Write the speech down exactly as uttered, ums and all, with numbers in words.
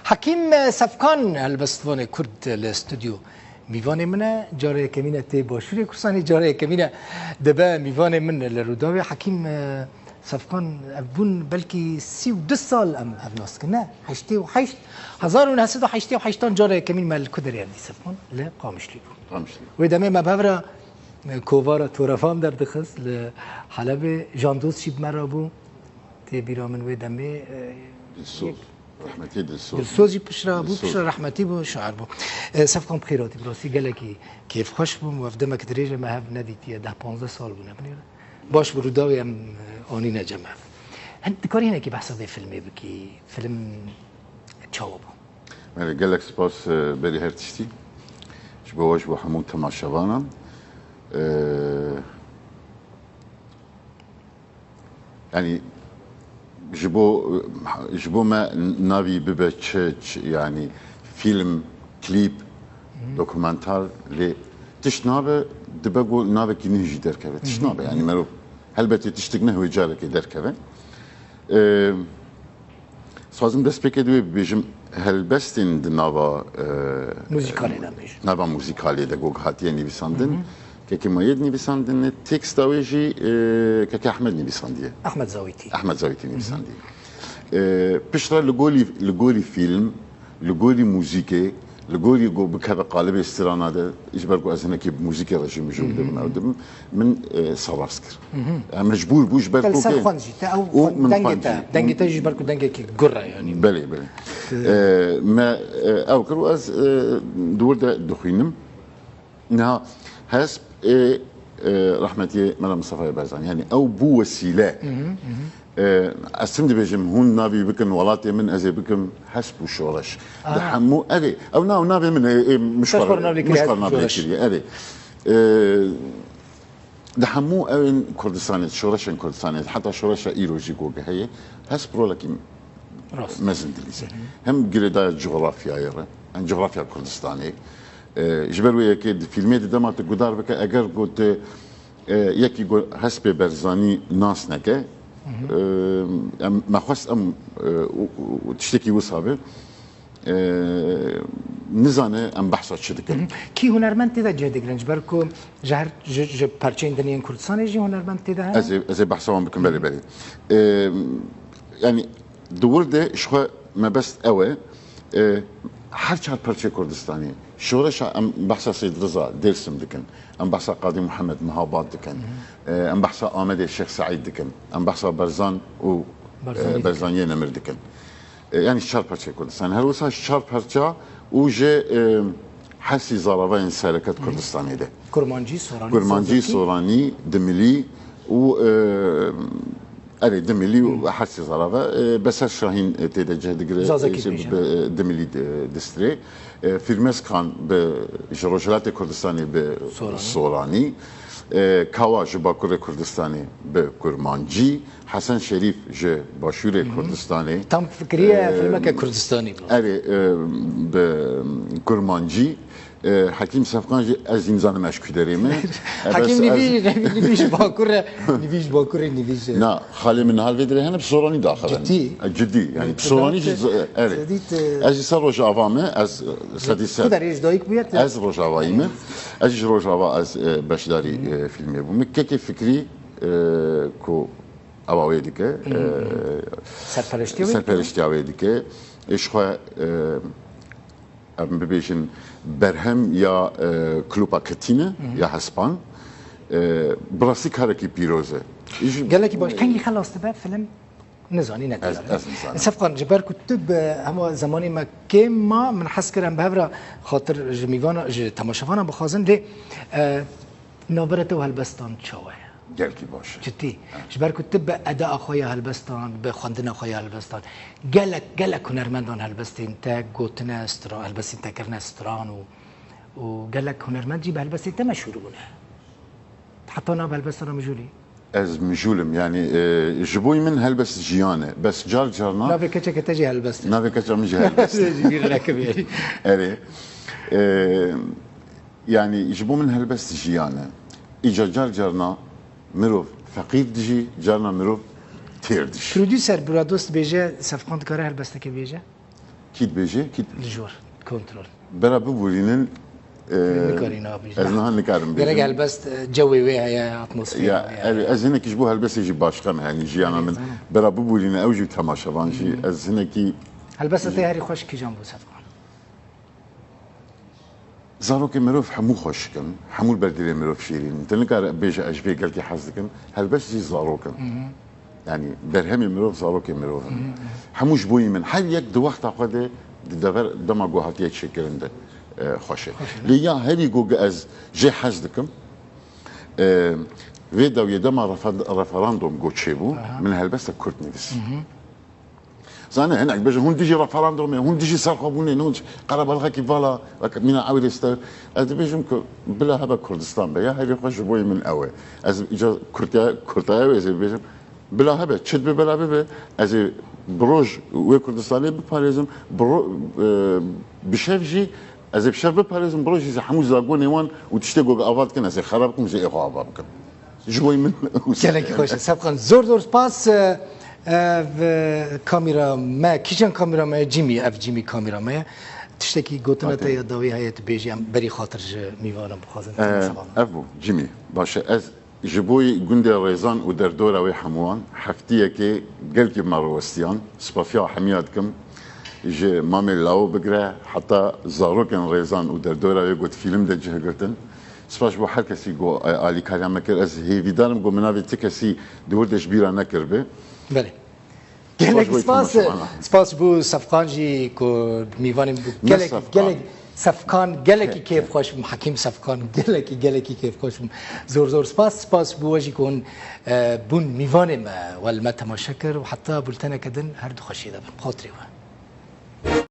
Hekîm Sefkan, helbestvanê Kurd li stûdyo mîvanê min e. Cara yekemîn e tê Başûrê Kurdistanê, cara yekemîn e dibe mîvanê min li Rûdawê. Hekîm Sefkan, ev bûn belkî sî û du sal em ev nas dikin, ne? Heştê û heşt, hezar û neh sed û heştê û heştan cara yekemîn me li ku derê ev dî Sefkan? Li Qamişlî bû. Qamişlî. Wê demê me bi hev re, e, kovara Torefam derdixist li Helebê. Jan Dost jî bi me re bû. Tê bîra min wê demê, e, Dilsoz. Rehmetî Dilsoz. Dilsoz jî piştre bû, Dilsoz. Piştre rehmetî bû, şair bû. E, Sefkan, bi xêr hatî, bi rastî gelekî kêfxweş bûm. Û ev demek dirêj e me hev nedîtiye, deh panzdeh sal bûne binêre. Baş bû, Rûdawê em, e, anîne cem hev. Hin dikarî hinekî behsa vê filmê bikî? Film çawa bû? Belê, gelek spas, e, berî her tiştî. Ji bo we, ji bo hemû temaşevanan. E, Yanî ji bo, ji bo me navî bibe çi, çi, yanî fîlm, klîp, dokumentar, lê tişt nabe, dibe ku navekî nû jî derkeve. Tişt nabe, yanî merov helbetê tiştek ne wê carekê derkeve. Ee, Dixwazim destpêkê di wê bibêjim, helbestên di nava, e, Muzîkalê de bêjin. Nava muzîkalê de ku hatiye nivîsandin, Kekê Mayê dinivîsandine, teksta wê jî, e, Kekê Ehmed nivîsandiye. Ehmed Zawîtî. Ehmed Zawîtî nivîsandiye. E, piştre li gorî, li gorî fîlm, li gorî muzîkê, li gorî ku bikeve qalibê strana de, ji ber ku ez hinekî bi muzîkê re jî mijûl dibim, ew dibim, min, e, savas kir. E, mecbûr bû ji ber Fel ser kokê xwend jî, te ew û xwend-, min dengê xwend te, jî. Dengê te jî ji ber ku dengekî gur e, yanî. Belê, belê. E, me, e, ew kir û ez, e, di wir de dixwînim. Niha hesp ê, e, rehmetiyê Mela Mistefayê Barzanî. Yanî ew bû wesîle. E, ez tim dibêjim, hûn navî bikin welatê min, ez ê bikim hesp û şoreş. Di hemû, erê, ew nav, navê min ê, ê, min ji xwe re navê kiriye, erê. E, Di hemû ewên Kurdistanê, şoreşên Kurdistanê, heta şoreşa îro jî ku heye, hesp rolekî mezin dilîze. Hem girêdaya cografyayê re, em cografya Kurdistanê, e, ji ber wê yekê di fîlmê di dema tu guhdar bike, eger ku tu, e, yekî ku hespê Berzanî nas neke, e, em, me xwest em, e, û, û, û tiştekî wisa be. E, nizane em behsa çi dikin. Kî hunermend tê de cih digirin? Ji ber ku ji her, ji, ji perçeyên din yên Kurdistanê jî hunermend tê de hene? Ez ê, ez ê behsa wan bikim, belê, belê. E, yanî di wir de ji xwe mebest ew e, e, her çar perçê Kurdistanê, şoreşa em behsa Seyd Riza Dêrsim dikin, em behsa Qadî Muhammed Mehabad dikin, e, em behsa Amedê Şêx Seîd dikin, em behsa Berzan û, e, Berzanî dikin. Berzaniyê Nemir dikin. E, yanî çar parçeyê Kurdistan. Her wisa ji çar parça û ji, e, hersî zaravayên sereket Kurdistanê de. Kurmancî, Soranî, Kurmancî, Zazakî. Soranî, Dimilî û, e, erê, Dimilî û hersî zarava. E, Beser Şahîn, e, tê de cih digire, Zazakî e, dibêje. Bi, e, Dimilî di-, distirê. E, Fîrmez Kan bi, ji Rojhilatê Kurdistanê bi Soranî. Soranî. E, Kawa ji Bakurê Kurdistanê bi Kurmancî. Hesen Şerîf ji Başûrê Kurdistanê. Tam fikiriye, e, filmeke Kurdistanî bû. Erê, e, bi Kurmancî, e, Hekîm Sefkan jî ez jî nizanim ez ji ku derê me. E, Hekîm bes ez nivî-, nivî-, nivî ji Bakur e, nivî ji Bakur e, nivî ji Na, xalê min niha li vê derê hene, bi Soranî daxivin. Cidî? E, cidî, yani, bi Soranî jî, e, erê. Zedît, e, Ez jî ser Rojava me, ez, e, sedî ser. Ku derê ji dayik bûye te? Ez Rojavayî me. Ez jî ji Rojava ez, e, beşdarî, e, filmê bûm. Kekê Fikrî, e, ku ewa wê dike, e, Serpereştiya wê dike? Serpereştiya wê dike. E, ji xwe, e, em bibêjin berhem ya, e, Klûpa Ketîne, ya Hespan. E, bi rastî karekî pîroz e. Ji Gelekî baş. Kengî xelas dibe film? Nizanî, ne diyar e. Ez, ez nizanim. Sefkan, ji ber ku tu bi hema zemanê me kêm ma, min hez kir em bi hev re xatir ji mîvana, ji temaşevana bixwazin, lê, e, navbera te û helbestan çawa ye? Gelkî baş e. Cidî. Ha. Ji ber ku tu bi edaa xwe ya helbestan, bi xwendina xwe ya helbestan, gelek, gelek hunermendan helbestên te gotine stran, helbestên te kirine stran û, û gelek hunermend jî bi helbestên te meşhûr bûne. Heta nav helbestan mijûlî? Ez mijûl im, yanî, e, ji bo min helbest jiyan e. Bes car carna Navê keçeke te jî helbest e. Navê keça min jî helbest e. Ji bîr nekiriye. Erê. E, Yanî ji bo min helbest jiyan e. Îca car carna mirov feqîr dijî, carna mirov têr dijî. Prodûser Buradost dibêje, Sefqan dikare helbestekê bêje? Kî dibêje, kî Li jor kontrol. Bera bibûrînin, e, Nikarî nabêje. Ez niha nikarim Gerek bêjim. Helbest, e, cewê wê heye, atmosfera Ya, wê heye. ez, ez hinekî ji bo helbestê jî başqa me, yanî jiyana min. Zanim. Bera bibûrîne ew jî temaşevan jî. Ez hinekî Helbesta te herî xweş kîjan bû Sefqan? Zarokê mirov hemû xweş dikin, hemû li ber dilê mirov şîrîn in. Tu nikare bêje ez ji vê gelkê hez dikim, helbest jî zarok in. Yanî berhemê mirov zarokê mirov in. Hemû ji bo yî min. Her yek di wexta xwe de di dever dema ku hatiye çêkirin de, e, xweş e. Lê ya herî ku ez jê hez dikim, e, vê dawiyê dema refer-, referandum ku çêbû, min helbesta Kurd nivîs. Zane, hinek bêjin, hûn dijî referandumê, hûn dijî serxwebûnê, hûn qerebalxekî vala, weke mîna ewilê ster. Ez dibêjim ku bila hebe Kurdistan be, ya herî xweş ji bo min ew e. Ez îca Kurtiya, Kurtaya wê ez ê bibêjim, bila hebe, çi dibe bila bibe, ez ê bi roj wê Kurdistanê biparêzim, bi ro-, e, bi şev jî, ez ê bi şev biparêzim, bi roj jî hemû zagonê wan û tiştê ku ava dikin, ez ê xera bikim, jî ê xwe ava bikim. Ji bo min Gelekî xweş e. Sefqan, zor zor spas. E, e, v-, kamera me, kîjan kamera me ye? Cîmî, ev Cîmî kamera me ye. Tiştekî gotina te ya dawî heye, tu bêjî, em berî xatir ji mîvanan bixwazin. E, Sefqan. Ev bû, Cîmî. Baş e, ez ji bo gundê Rêzan û derdora wê hemûyan heftiyekê gelkî me rawestiyan. Spasiya hemiya dikim. Ji mamê lawo bigire heta zarokên Rêzan û derdora wê got fîlm de cih girtin. Spas bo her kesî ku, e, alîkariya me kir. Ez hêvîdar im ku min navê ti kesî di wir de ji bîra nekiribe. Belê. Gelek Baş bo spas. temaşevanan. Spas bo Sefqan jî ku mîvanê bû. Ne Gelek, Sefqan. Gelek Sefqan, gelekî Ke-, kêfxweş bûm. Hekîm Sefqan, gelekî, gelekî kêfxweş bûm. Zor zor spas. Spas bo we jî ku hûn, e, bûn mîvanê me. We li me temaşe kir û heta bulteneke din her du xweşiyê de bin. Xatirê we.